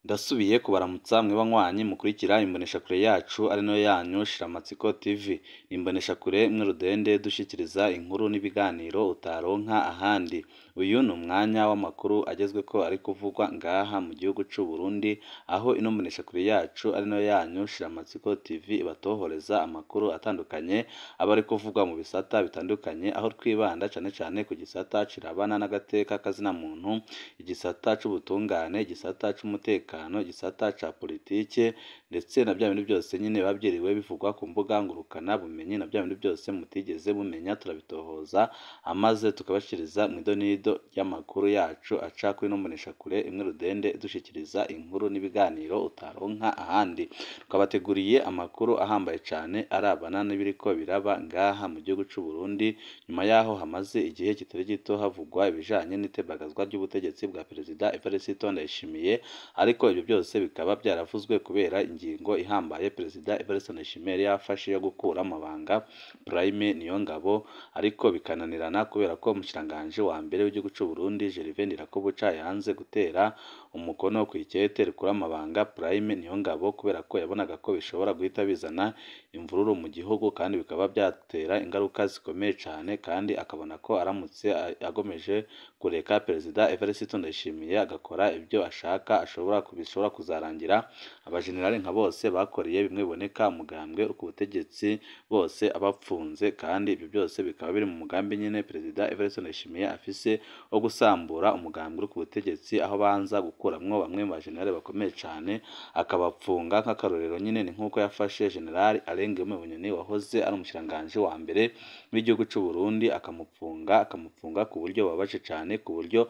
Ndasubiye kubaramutsa mwe banywanyi mukurikira imboneshakure yacu ari nayo yanyu Shiramatsiko TV. Ni imboneshakure imwe rudende dushikiriza inkuru n'ibiganiro utaronka ahandi. Uyu ni umwanya w'amakuru agezweko ari kuvugwa ngaha mu gihugu c'u Burundi, aho ino mboneshakure yacu ari nayo yanyu Shiramatsiko TV ibatohoreza amakuru atandukanye aba ari kuvugwa mu bisata bitandukanye, aho twibanda cane cane ku gisata cirabana n'agateka kazina muntu, igisata c'ubutungane, igisata c'umutekano, igisata ca politike, ndetse na bya bintu byose nyine biba vyiriwe bivugwa ku mbuga ngurukana bumenyi, na bya bintu byose mutigeze mumenya turabitohoza amaze tukabashikiriza mw'idonido ry'amakuru yacu aca kuri ino mboneshakure imwe rudende idushikiriza inkuru n'ibiganiro utaronka ahandi. Twabateguriye amakuru ahambaye cane arabana n'ibiriko biraba ngaha mu gihugu c'u Burundi, nyuma yaho hamaze igihe kitari gito havugwa ibijanye n'itembagazwa ry'ubutegetsi bwa Perezida Evariste Ndayishimiye, ariko ibyo byose bikaba byaravuzwe kubera ingingo ihambaye Perezida Evariste Ndayishimiye yari yafashe yo gukura amabanga Prime Niyongabo, ariko bikananirana kubera ko umushikiranganji wa mbere w'igihugu c'u Burundi Gervais Ndirakobuca yanze gutera umukono kw'ikete rikura amabanga Prime Niyongabo, kubera ko yabonaga ko bishobora guhita bizana imvururu mu gihugu kandi bikaba byatera ingaruka zikomeye cane, kandi akabona ko aramutse agomeje kureka Perezida Evariste Ndayishimiye agakora ibyo ashaka ashobora bishobora kuzarangira abajenerali nka bose bakoreye bimwe biboneka umugambwe ku butegetsi bose abapfunze, kandi ibyo byose bikaba biri mu mugambi nyine Perezida Evariste Ndayishimiye afise wo gusambura umugambwe ku butegetsi, aho banza gukuramwo bamwe mu bajenerali bakomeye cane akabapfunga. Nk'akarorero nyine ni nk'uko yafashe General Alain Guillaume Bunyoni wahoze ari umushikiranganji wa mbere w'igihugu c'u Burundi, akamufunga ku buryo bubabaje cane, ku buryo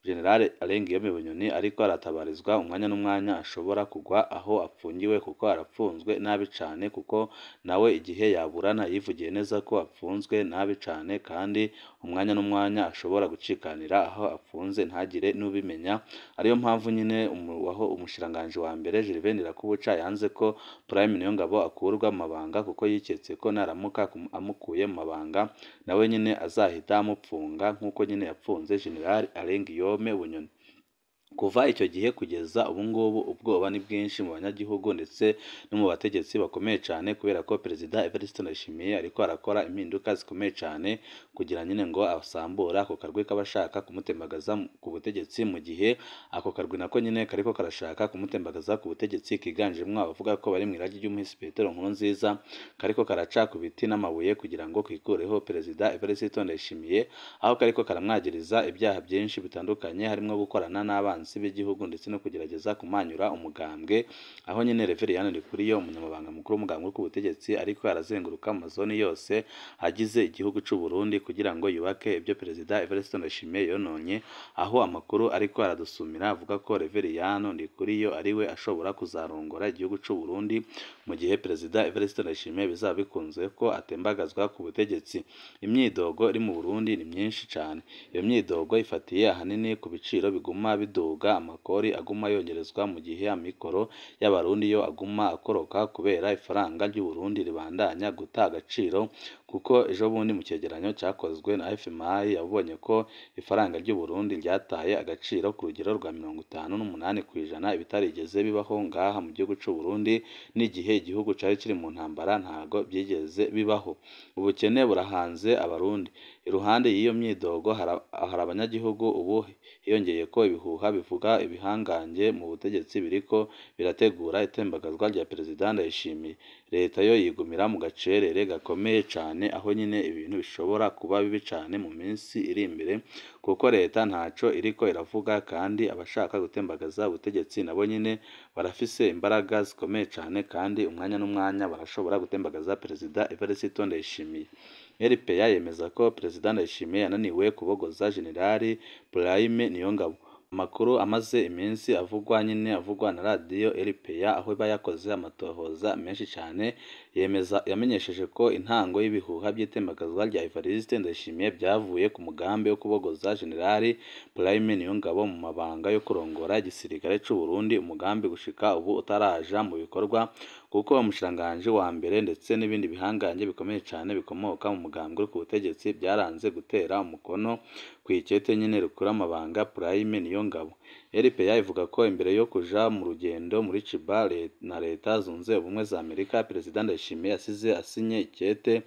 General Alain Guillaume Bunyoni ariko aratabarizwa umwanya n'umwanya ashobora kugwa aho apfungiwe, kuko arapfunzwe nabi cane, kuko nawe igihe yaburana yivugiye neza ko apfunzwe nabi cane, kandi umwanya n'umwanya ashobora gucikanira aho apfunze ntagire n'ubimenya. Ariyo mpamvu nyine waho umushikiranganji wa mbere Gervais Ndirakobuca yanze ko Prime Niyongabo akurwa mu mabanga, kuko yiketse ko naramuka amukuye mu mabanga nawe nyine azahita amupfunga nk'uko nyine yapfunze General Alain Guillaume Bunyoni. Kuva icyo gihe kugeza ubu ngubu ubwoba ni bwinshi mu banyagihugu ndetse no mu bategetsi bakomeye cyane, kubera ko Perezida Evariste Ndayishimiye ariko arakora impinduka zikomeye cyane kugira nyine ngo asambure ako karwi k'abashaka kumutembagaza ku butegetsi, mu gihe ako karwi nako nyine kariko karashaka kumutembagaza ku butegetsi kiganjemwo abavuga ko bari mu iragi ry'umuhisi Petero Nkurunziza, kariko karaca ku biti n'amabuye kugira ngo kikureho Perezida Evariste Ndayishimiye, aho kariko karamwagiriza ibyaha byinshi bitandukanye harimo gukorana n'abanzi b'igihugu ndetse no kugerageza kumanyura umugambwe, aho nyine Reverien Ndikuriyo umunyamabanga mukuru w'umugambwe ku butegetsi ariko arazenguruka mu mazoni yose agize igihugu c'u Burundi kugira ngo yubake ibyo Perezida Evariste Ndayishimiye yononye, aho amakuru ariko aradusumira avuga ko Reverien Ndikuriyo ariwe ashobora kuzarongora igihugu c'u Burundi mu gihe Perezida Evariste Ndayishimiye bizaba bikunze ko atembagazwa ku butegetsi. Imyidogo iri mu Burundi ni myinshi cane. Iyo myidogo ifatiye ahanini ku biciro biguma biduga, amakori aguma yongerezwa mu gihe amikoro y'abarundi yo aguma akoroka kubera ifaranga ry'u Burundi ribandanya guta agaciro, kuko ejo bundi mu cyegeranyo cyakozwe na FMI yabonye ko ifaranga ry'u Burundi ryataye agaciro ku rugero rwa 58%, ibitarigeze bibaho ngaha mu gihugu c'u Burundi n'igihe igihugu cari kiri mu ntambara ntago byigeze bibaho. Ubukene burahanze abarundi. Iruhande y'iyo myidogo hari abanyagihugu ubu hiyongeye ko ibihuha bivuga ibihangange mu butegetsi biriko birategura itembagazwa rya Perezida Ndayishimiye. Leta yo yigumira mu gacerere gakomeye cane, aho nyine ibintu bishobora kuba bibi cane mu minsi iri imbere, kuko leta ntaco iriko iravuga, kandi abashaka gutembagaza ubutegetsi nabo nyine barafise imbaraga zikomeye cane, kandi umwanya n'umwanya barashobora gutembagaza Perezida Evariste Ndayishimiye. RPA yemeza ko Perezida Ndayishimiye yananiwe kubogoza General Prime Niyongabo. Amakuru amaze iminsi avugwa nyine avugwa na radiyo RPA, aho iba yakoze amatohoza menshi cyane, Yemeza yamenyesheje ko intango y'ibihuha by'itembagazwa rya Evariste Ndayishimiye byavuye ku mugambi wo kubogoza General Prime Niyongabo mu mabanga yo kurongora igisirikare c'u Burundi, umugambi gushika ubu utaraja mu bikorwa kuko umushikiranganji wa mbere ndetse n'ibindi bihangange bikomeye cane bikomoka mu mugambwe uri ku butegetsi byaranze gutera umukono kw'ikete nyene rikura amabanga Prime Niyongabo. RPA ivuga ko imbere yo kuja mu rugendo muri Cuba na Leta Zunze Ubumwe za Amerika, Perezida Ndayishimiye yasize asinye ikete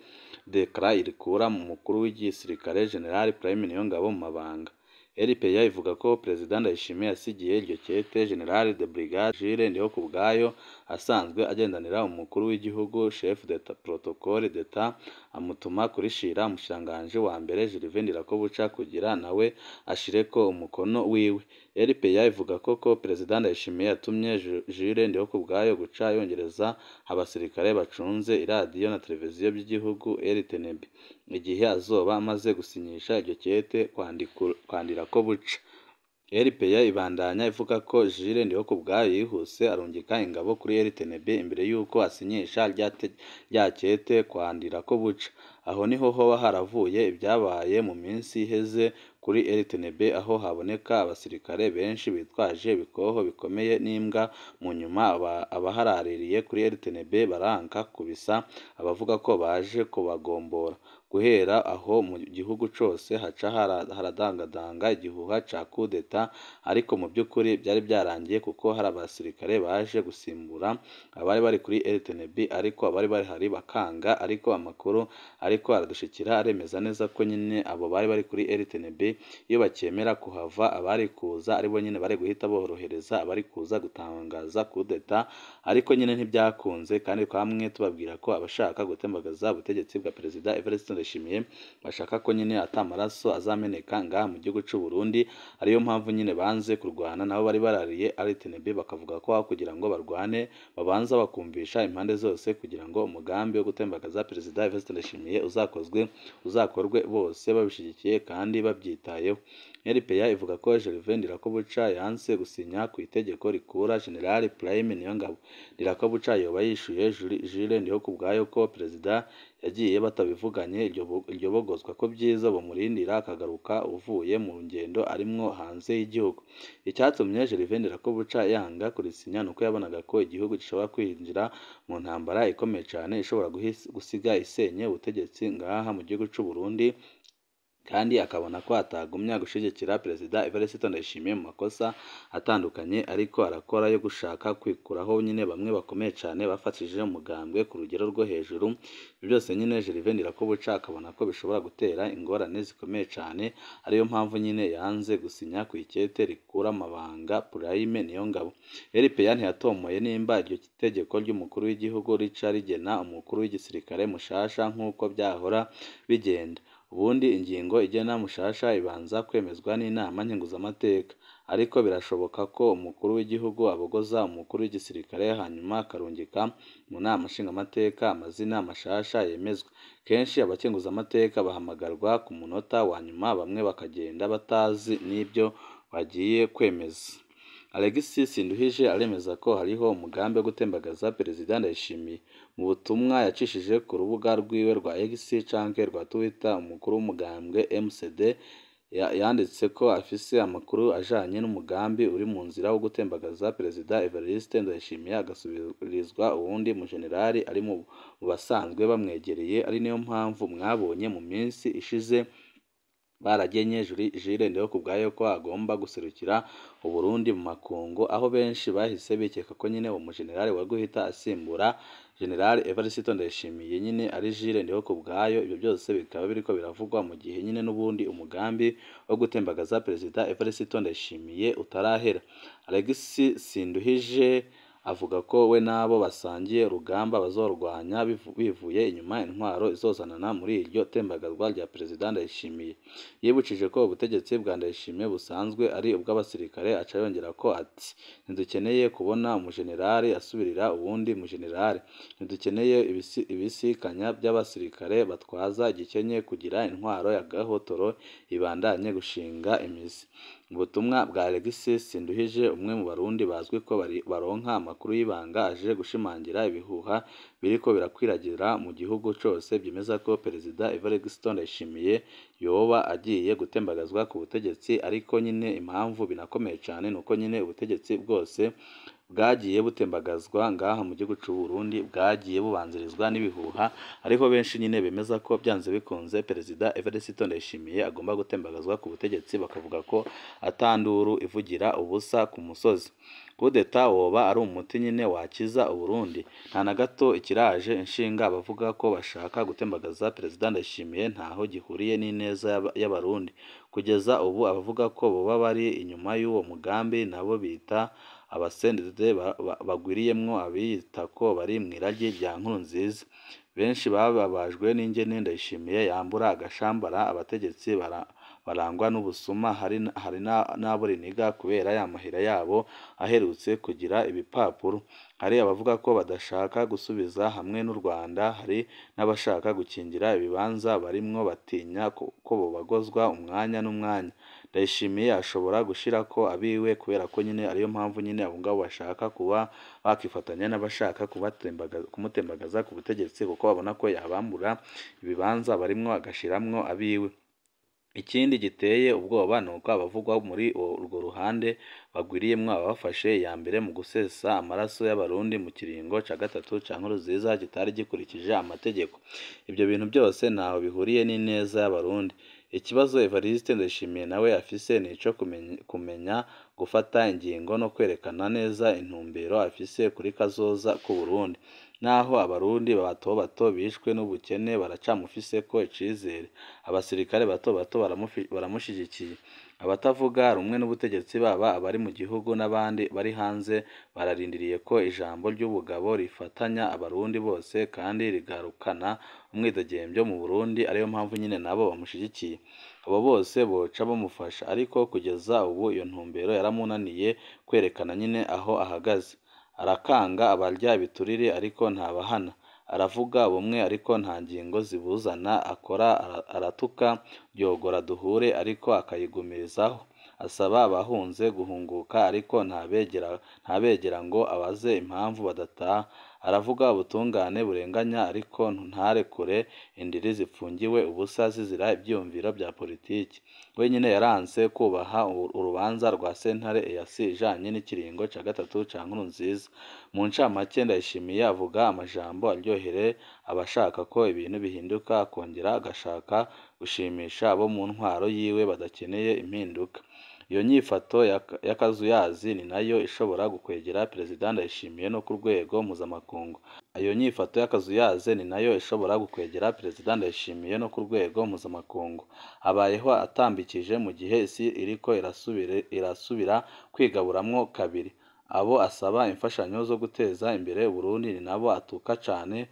décret rikura mu mukuru w'igisirikare General Prime Niyongabo mu mabanga. RPA ivuga ko Perezida Ndayishimiye yasigiye iryo kete General de Brigade Jules Ndihokubwayo asanzwe agendanira umukuru w'igihugu, chef de protocole d'Etat, amutuma kurishira umushikiranganji wa mbere Gervais Ndirakobuca kugira nawe ashireko umukono wiwe. RPA ivuga ko Perezida Ndayishimiye yatumye Jules Ndihokubwayo guca yongereza abasirikare bacunze iradiyo na televiziyo by'igihugu RTNB igihe azoba amaze gusinyisha iryo kete kwa Ndirakobuca. RPA ibandanya ivuga ko Jules Ndihokubwayo yihuse arungika ingabo kuri RTNB imbere y'uko asinyisha rya kete kwa Ndirakobuca. Aho niho hoba haravuye ibyabaye mu minsi iheze kuri RTNB, aho haboneka abasirikare benshi bitwaje ibikoho bikomeye n'imbwa. Mu nyuma abaharaririye kuri RTNB baranka kubisa abavuga ko baje kubagombora. Guhera aho mu gihugu cose haca haradangadanga igihuha ca coup d'etat, ariko mu by'ukuri byari byarangiye kuko hari abasirikare baje gusimbura abari bari kuri RTNB, ariko abari bahari bakanga. Ariko amakuru ariko aradushikira aremeza neza ko nyine abo bari bari kuri RTNB iyo bakemera kuhava, abari kuza aribo nyine bari guhita borohereza abari kuza gutangaza coup d'etat, ariko nyine ntibyakunze. Kandi twamwe tubabwira ko abashaka gutembagaza ubutegetsi bwa Perezida Evariste Ndayishimiye bashaka ko nyine ata maraso azameneka ngaha mu gihugu c'u Burundi, ariyo mpamvu nyine banze kurwana nabo bari barariye RTNB, bakavuga ko aho kugira ngo barwane babanza bakumvisha impande zose kugira ngo umugambi wo gutembagaza Perezida Evariste Ndayishimiye uzakorwe bose babishigikiye kandi babyitayeho. RPA ivuga ko Gervais Ndirakobuca yanse gusinya ku itegeko rikura General Prime Niyongabo. Ndirakobuca yoba yishuye Jules Ndihokubwayo ko Perezida yagiye batabivuganye iryo bogozwa, ko byiza bamurindira akagaruka uvuye mu ngendo arimwo hanze y'igihugu. Icyatumye Gervais Ndirakobuca yanga kurisinya nuko yabonaga ko igihugu gishobora kwinjira mu ntambara ikomeye cane ishobora gusiga isenye ubutegetsi ngaha mu gihugu c'u Burundi, kandi akabona ko atagumya gushigikira Perezida Evariste Ndayishimiye mu makosa atandukanye ariko arakora yo gushaka kwikuraho nyine bamwe bakomeye cane bafatishije umugambwe ku rugero rwo hejuru. Ibyo byose nyine Gervais Ndirakobuca akabona ko bishobora gutera ingorane zikomeye cane, ariyo mpamvu nyine yanze gusinya ku ikete rikura amabanga Prime Niyongabo. RPA ntiyatomoye nimba iryo tegeko ry'umukuru w'igihugu rica rigena umukuru w'igisirikare mushasha nk'uko byahora bigenda. Ubundi ingingo igena mushasha ibanza kwemezwa n'inama nkenguzamateka, ariko birashoboka ko umukuru w'igihugu abogoza umukuru w'igisirikare hanyuma akarungika mu nama nshingamateka amazina mashasha yemezwa. Kenshi abakenguzamateka bahamagarwa ku munota wa nyuma, bamwe bakagenda batazi n'ibyo bagiye kwemeza. Alexis Sinduhije aremeza ko hariho umugambi wo gutembagaza Perezida Ndayishimiye. Mu butumwa yacishije ku rubuga rwiwe rwa X canke rwa Twitter, umukuru w'umugambwe MCD yanditse ko afise amakuru ajanye n'umugambi uri mu nzira wo gutembagaza Perezida Evariste Ndayishimiye agasubirizwa uwundi mu generali ari mu basanzwe bamwegereye, ari niyo mpamvu mwabonye mu minsi ishize baragenye Jules Ndihokubwayo ko agomba guserukira Uburundi mu makungu, aho benshi bahise bikeka ko nyine uwo mujenerali wa guhita asimbura General Evariste Ndayishimiye nyine ari Jules Ndihokubwayo. Ibyo byose bikaba biriko biravugwa mu gihe nyine n'ubundi umugambi wo gutembagaza Perezida Evariste Ndayishimiye utarahera. Alexis Sinduhije avuga ko we n'abo basangiye urugamba bazorwanya bivuye inyuma intwaro izozanana muri iryo tembagazwa rya Perezida Ndayishimiye. Yibukije ko ubutegetsi bwa Ndayishimiye busanzwe ari ubw'abasirikare, aca yongera ko ati ntidukeneye kubona umujenerali asubirira uwundi mujenerali, ntidukeneye ibisikanya by'abasirikare batwaza igikenye kugira intwaro ya gahotoro ibandanye gushinga imizi. Ubutumwa bwa Alexis Sinduhije, umwe mu Barundi bazwi ko baronka amakuru makuru y'ibanga aje gushimangira ibihuha biriko birakwiragira mu gihugu cose byemeza ko Perezida Evariste Ndayishimiye yoba agiye gutembagazwa ku butegetsi. Ariko nyine impamvu binakomeye cane nuko nyine ubutegetsi bwose bwagiye butembagazwa ngaha mu gihugu c'u Burundi bwagiye bubanzirizwa n'ibihuha, ariko benshi nyine bemeza ko byanze bikunze Perezida Evariste Ndayishimiye agomba gutembagazwa ku butegetsi, bakavuga ko atanduru ivugira ubusa ku musozi. Kudeta woba ari umuti nyine wakiza Uburundi? Nta na gato. Ikiraje inshinga abavuga ko bashaka gutembagaza Perezida Ndayishimiye ntaho gihuriye n'ineza y'Abarundi. Kugeza ubu abavuga ko boba bari inyuma y'uwo mugambi nabo bita abasendede bagwiriyemwo abiyita ko bari mw'iragi rya Nkurunziza. Benshi bababajwe n'ingene Ndayishimiye yambura agashambara abategetsi barangwa n'ubusuma, hari n'abo riniga kubera ya mahera yabo aherutse kugira ibipapuro. Hari abavuga ko badashaka gusubiza hamwe n'u Rwanda, hari n'abashaka gukingira ibibanza barimwo batinya ko bobagozwa umwanya n'umwanya. Ndayishimiye ashobora gushirako abiwe kubera ko nyine ariyo mpamvu nyine abo ngabo bashaka kuba bakifatanya n'abashaka kumutembagaza ku butegetsi, kuko babona ko yabambura ibibanza barimwo agashiramwo abiwe. Ikindi giteye ubwoba ni uko abavugwa muri urwo ruhande bagwiriyemwo abafashe iya mbere mu gusesa amaraso y'Abarundi mu kiringo ca gatatu ca Nkurunziza kitari gikurikije amategeko. Ibyo bintu byose ntaho bihuriye n'ineza y'Abarundi. Ikibazo Evariste Ndayishimiye nawe afise ni ico kumenya gufata ingingo no kwerekana neza intumbero afise kuri kazoza k'u Burundi. Naho Abarundi bato bato bishwe n'ubukene baracamufiseko icizere, abasirikare bato bato baramushigikiye, abatavuga rumwe n'ubutegetsi baba abari mu gihugu n'abandi bari hanze bararindiriye ko ijambo ry'ubugabo rifatanya Abarundi bose kandi rigarukana umwidegembyo mu Burundi, ariyo mpamvu nyine nabo bamushigikiye. Abo bose boca bamufasha, ariko kugeza ubu iyo ntumbero yaramunaniye kwerekana nyine aho ahagaze. Arakanga abarya ibiturire ariko ntabahana, aravuga ubumwe ariko nta ngingo zibuzana akora, aratuka ryogora duhure ariko akayigumirizaho, asaba abahunze guhunguka ariko ntabegera ngo abaze impamvu badataha, aravuga ubutungane burenganya ariko ntarekure indiri zipfungiwe ubusa zizira ivyiyumviro vya politiki. Wenyine yaranse kubaha urubanza rwa sentare EAC ijanye n'ikiringo ca gatatu ca Nkurunziza. Mu ncamake, Ndayishimiye avuga amajambo aryohere abashaka ko ibintu bihinduka, akongera agashaka gushimisha abo mu ntwaro yiwe badakeneye impinduka. Iyo nyifato y'akazuyazi ni nayo ishobora gukwegera Perezida Ndayishimiye no ku rwego mpuzamakungu. Iyo nyifato y'akazuyaze ni nayo ishobora gukwegera Perezida Ndayishimiye no ku rwego mpuzamakungu. Abayeho atambikije mu gihe isi iriko irasubira kwigaburamwo kabiri. Abo asaba imfashanyo zo guteza imbere Uburundi ni nabo atuka cane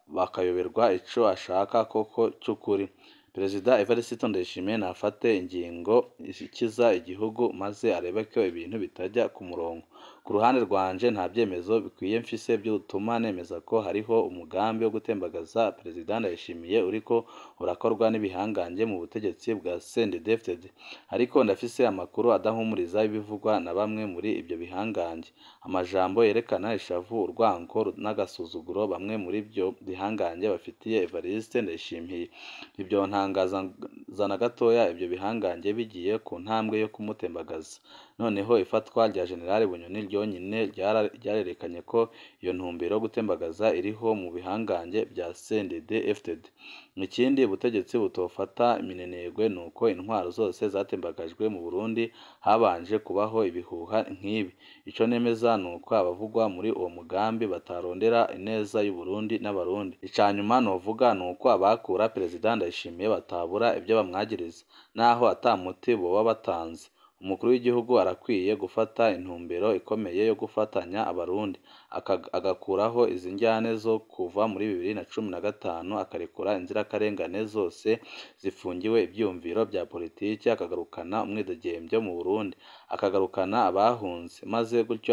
bakayoberwa ico ashaka koko c'ukuri. Perezida Evariste Ndayishimiye nafate ingingo ikiza igihugu maze arebe ko ibintu bitajya ku murongo. Ku ruhande rwanje nta vyemezo bikwiye mfise vyotuma nemeza ko hariho umugambi wo gutembagaza Perezida Ndayishimiye uriko urakorwa n'ibihangange mu butegetsi bwa CNDD-FDD, ariko ndafise amakuru adahumuriza y'ibivugwa na bamwe muri ivyo bihangange. Amajambo yerekana ishavu, urwanko n'agasuzuguro bamwe muri ivyo bihangange bafitiye Evariste Ndayishimiye. Ntivyontangaza na gatoya ivyo bihangange bigiye ku ntambwe yo kumutembagaza. Noneho ifatwa rya General Bunyoni ryonyine ryarerekanye ko iyo ntumbero yo gutembagaza iriho mu bihangange vya CNDD-FDD. Ikindi ubutegetsi butofata minenegwe nuko intwaro zose zatembagajwe mu Burundi habanje kubaho ibihuha nk'ibi. Ico nemeza nuko abavugwa muri uwo mugambi batarondera ineza y'Uburundi n'Abarundi. Icanyuma novuga nuko abakura Perezida Ndayishimiye batabura ivyo bamwagiriza, naho ata muti boba batanze. Umukuru w'igihugu arakwiye gufata intumbero ikomeye yo gufatanya Abarundi, agakuraho izi njyane zo kuva muri 2015, akarekura inzirakarengane zose zifungiwe ivyiyumviro vya politiki, akagarukana umwidegembyo mu Burundi, akagarukana abahunze, maze gutyo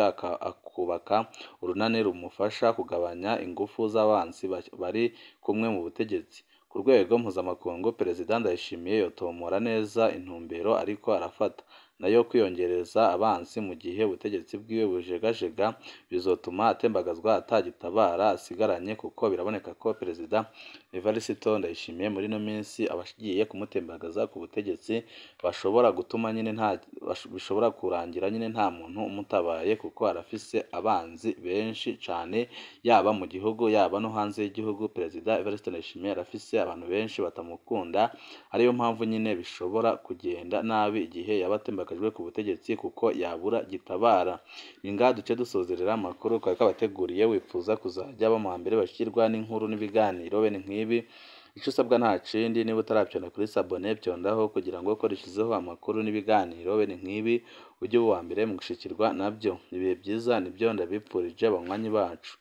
akubaka urunani rumufasha kugabanya ingufu z'abansi bari kumwe mu butegetsi. Ku rwego mpuzamakungu, Perezida Ndayishimiye yotomora neza intumbero ariko arafata, Nayo kwiyongereza abansi mu gihe ubutegetsi bwiwe bujegajega bizotuma atembagazwa atagitabara asigaranye, kuko biraboneka ko Perezida Evariste Ndayishimiye muri ino minsi abagiye kumutembagaza ku butegetsi bashobora gutuma nyine nta bishobora kurangira nyine nta muntu umutabaye, kuko arafise abanzi benshi cane, yaba mu gihugu yaba no hanze y'igihugu. Perezida Evariste Ndayishimiye arafise abantu benshi batamukunda, ariyo mpamvu nyine bishobora kugenda nabi igihe yaba atembagajwe ku butegetsi, kuko yabura gitabara. Ni ngaha duce dusozerera amakuru twari twabateguriye. Wifuza kuzajya aba mu mbere bashyirwa n'inkuru n'ibiganiro bene nk'ibi, icyo usabwa nta kindi, niba utarabyonda kuri sabone byondaho kugira ngo uko dushyizeho amakuru n'ibiganiro bene nk'ibi ujye uba uwa mbere mu gushikirwa nabyo. Ibihe byiza nibyo ndabipfurije banywanyi bacu.